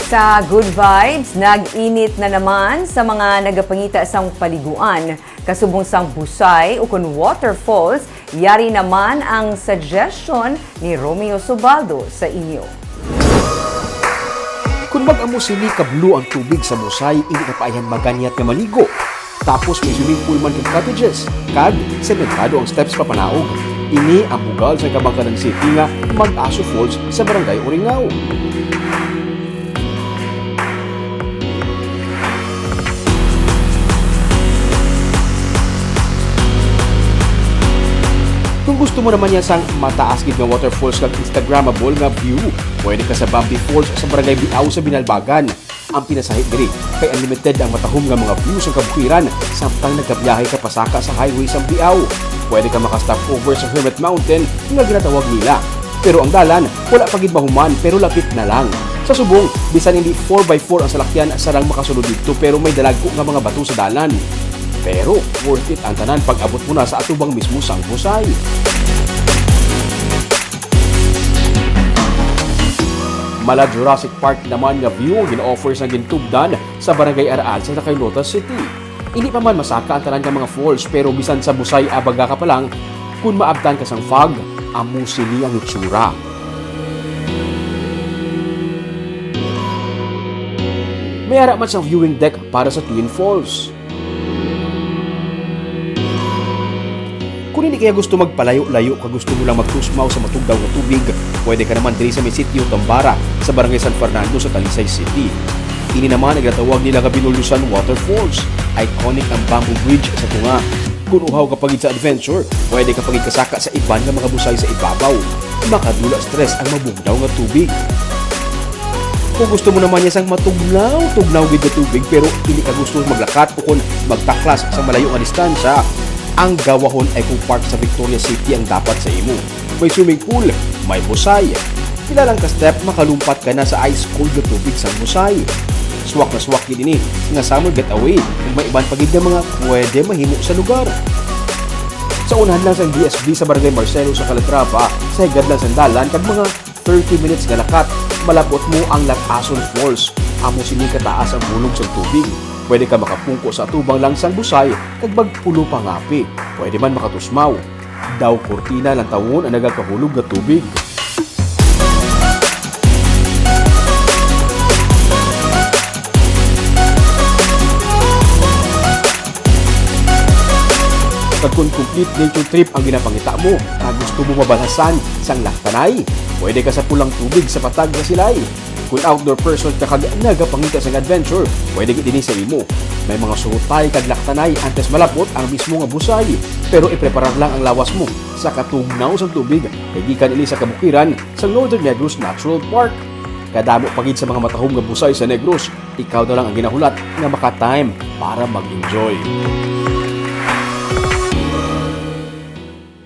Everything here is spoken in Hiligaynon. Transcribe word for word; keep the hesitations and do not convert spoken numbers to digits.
Sa Good Vibes, nag-init na naman sa mga nagapangita sang paliguan. Kasubong sang busay ukon waterfalls, yari naman ang suggestion ni Romeo Subaldo sa inyo. Kung mag-amo sini ka blue ang tubig sa busay, hindi na paayhan maganiyat nga maligo. Tapos may swimming pool man kag cottages, kag sementado ang steps papanaog. Ini ang bugal sa Kabangkanan City nga Mag-aso Falls sa Barangay Uringao. Kung gusto mo naman niya sang mataas gid nga waterfalls kag Instagrammable nga view, pwede ka sa Bambi Falls sa Barangay Biao sa Binalbagan. Ang pinasahi diri kay unlimited ang matahom nga mga view sa kabukiran samtang nagabiyahe ka pasaka sa highway sa Biao. Pwede ka maka-stop over sa Hermit Mountain nga ginatawag nila. Pero ang dalan, wala pa gid mahuman, pero lapit na lang. Sa subong, bisan hindi four by four ang salakyan, sarang makasulod didto, pero may dalagko nga mga bato sa dalan. Pero worth it ang tanan pag abot mo na sa atubang mismo sang busay. Mala Jurassic Park naman nga view ang gin-offer sang gintugdan sa Barangay Araal sa Tacayunotas City. Hindi pa man masaka ang tanan nga mga falls, pero bisan sa busay abaga ka pa lang, kun maabtan ka sang fog, amo sini ang itsura. May ara man sang viewing deck para sa Twin Falls. Kung hindi kaya gusto magpalayo-layo ka, gusto mo lang magtusmaw sa matugnaw nga tubig, pwede ka naman diri sa may Sitio Tambara sa Barangay San Fernando sa Talisay City. Ini naman ang ginatawag nila nga Binulyosan Waterfalls. Iconic ang bamboo bridge sa tunga. Kung uhaw ka pa gid sa adventure, pwede ka pa gid kasaka sa iban nga mga busay sa ibabaw. Makadula stress ang mabugnaw nga tubig. Kung gusto mo naman niya sang matugnaw-tugnaw gid nga tubig pero hindi ka gusto maglakat o kon magtaklas sa malayo nga distansya, ang gawahon Eco Park sa Victoria City ang dapat sa imo. May swimming pool, may busay. Pila lang ka step, makalumpat ka na sa ice cold nga tubig sang busay. Swak na swak gid ini nga summer getaway, ug may iban pa gid nga mga pwede mahimo sa lugar. Sa unahan lang sang D S B sa Barangay Marcelo sa Calatrava, sa higad lang sang dalan kag mga thirty minutes nga lakat, malab-ot mo ang Latason Falls. Amo sini kataas ang hulog sang tubig. Pwede ka makapungko sa atubang lang sang busay kag magpulo pangapi. Pwede man makatusmaw. Daw kurtina lang tawon ang nagakahulog nga tubig. Kag kon complete nature trip ang ginapangita mo, kag gusto mo mabalhasan sang laktanay, pwede ka sa pulang tubig sa patag sa silay. Kon outdoor person ka kag nagapangita sang adventure, pwede gid ini sa imo. May mga surutay kag laktanay antes malab-ot ang mismo nga busay, pero ipreparar lang ang lawas mo sa katugnaw sang tubig kay gikan ini sa kabukiran sa Northern Negros Natural Park. Kadamo pa gid sa mga matahom nga busay sa Negros, ikaw na lang ang ginahulat nga maka-time para mag-enjoy.